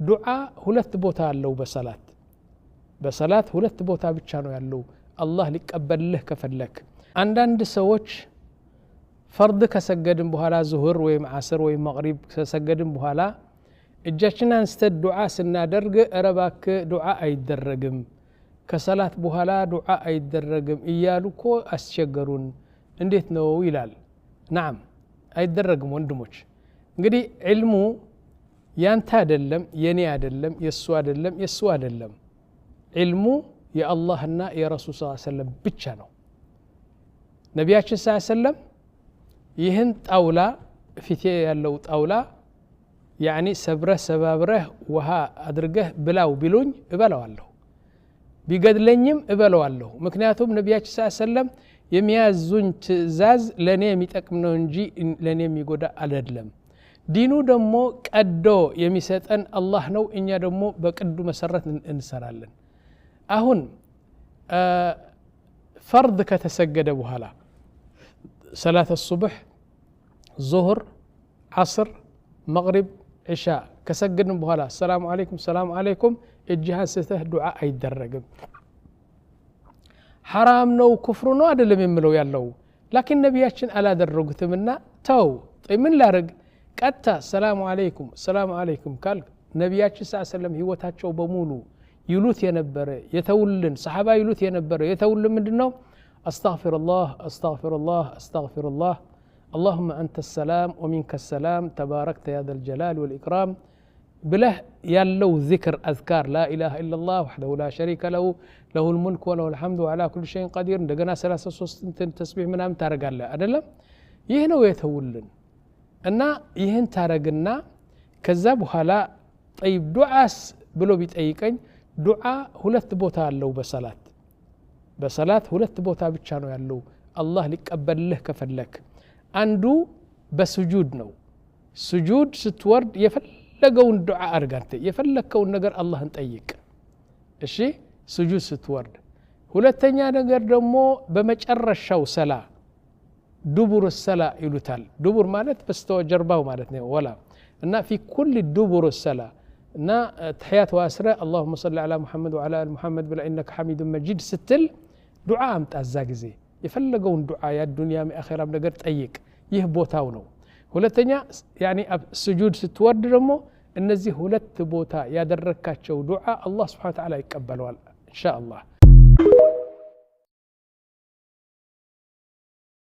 ዱዓ ሁለት ቦታ አለው። በሰላት ሁለት ቦታ ብቻ ነው ያለው አላህ ሊቀበልልህ ከፈለክ። አንዳንድ ሰዎች ፈርድ ከሰገድን በኋላ፣ ዙሁር ወይም ዓስር ወይም መቅሪብ ከሰገድን በኋላ እጃችን አንስተን ዱዓ ስናደርግ እረ እባክህ ዱዓ አይደረግም፣ ከሰላት በኋላ ዱዓ አይደረግም እያሉ እኮ አስቸገሩን፣ እንዴት ነው ይላል። ናም አይደረግም ወንድሞች። እንግዲህ ዕልሙ ያንተ አይደለም፣ የኔ አይደለም፣ የእሱ አይደለም፣ የእሱ አይደለም። ዕልሙ የአላህና የረሱል ስ ሰለም ብቻ ነው። ነቢያችን ስ ሰለም ይህን ጣውላ፣ ፊቴ ያለው ጣውላ ያኒ ሰብረህ ሰባብረህ ውሃ አድርገህ ብላው ቢሉኝ እበላዋለሁ፣ ቢገድለኝም እበለዋለሁ። ምክንያቱም ነቢያችን ስ ሰለም የሚያዙኝ ትእዛዝ ለእኔ የሚጠቅም ነው እንጂ ለእኔ የሚጎዳ አይደለም። ዲኑ ደግሞ ቀዶ የሚሰጠን አላህ ነው። እኛ ደግሞ በቅዱ መሰረት እንሰራለን። አሁን ፈርድ ከተሰገደ በኋላ ሰላት ሱብሕ፣ ዙሁር፣ ዓስር፣ መቅሪብ፣ ዕሻ ከሰገድን በኋላ ሰላሙ አለይኩም ሰላሙ አለይኩም እጅህ አንስተህ ዱዓ አይደረግም። ሐራም ነው ኩፍሩ ነው አይደለም የምለው ያለው፣ ላኪን ነቢያችን አላደረጉትምና ተው። ምን ላርግ? ቀጥታ ሰላሙ አለይኩም ሰላሙ አለይኩም ካልክ ነቢያችን ስ ሰለም ህይወታቸው በሙሉ ይሉት የነበረ የተውልን፣ ሰሓባ ይሉት የነበረ የተውልን ምንድን ነው? አስተግፊሩላህ አስተግፊሩላህ አስተግፊሩላህ፣ አላሁመ አንተ ሰላም ወሚንከ ሰላም፣ ተባረክተ ያ ዘልጀላል ወልኢክራም ብለህ ያለው ዚክር አዝካር፣ ላኢላሃ ኢለላህ ወሕደሁ ላ ሸሪከ ለሁ፣ ለሁ ልሙልክ ወለሁ ልሐምዱ ወዓላ ኩል ሸይን ቀዲር፣ እንደገና 33 እንትን ተስቢሕ ምናምን ታደርጋለህ አይደለም? ይህ ነው የተውልን። እና ይህን ታረግና ከዛ በኋላ ጠይብ ዱዓስ ብሎ ቢጠይቀኝ ዱዓ ሁለት ቦታ አለው። በሰላት ሁለት ቦታ ብቻ ነው ያለው አላህ ሊቀበልልህ ከፈለክ። አንዱ በስጁድ ነው። ስጁድ ስትወርድ የፈለገውን ዱዓ አድርግ፣ አንተ የፈለግከውን ነገር አላህን ጠይቅ። እሺ ስጁድ ስትወርድ። ሁለተኛ ነገር ደግሞ በመጨረሻው ሰላ፣ ዱቡር ሰላ ይሉታል። ዱቡር ማለት በስተጀርባው ማለት ነው። ወላ እና ፊ ኩል ዱቡር ሰላ እና ተሕያት ዋስረ አላሁመ ሰሊ ዓላ ሙሐመድ ወዓላ አል ሙሐመድ ብላ ኢነከ ሐሚዱን መጂድ ስትል ዱዓ አምጣ። እዛ ጊዜ የፈለገውን ዱዓ የዱንያም የአኼራም ነገር ጠይቅ። ይህ ቦታው ነው። ሁለተኛ ያኒ ስጁድ ስትወርድ ደግሞ እነዚህ ሁለት ቦታ ያደረግካቸው ዱዓ አላህ ስብሓነ ወተዓላ ይቀበለዋል ኢንሻአላህ።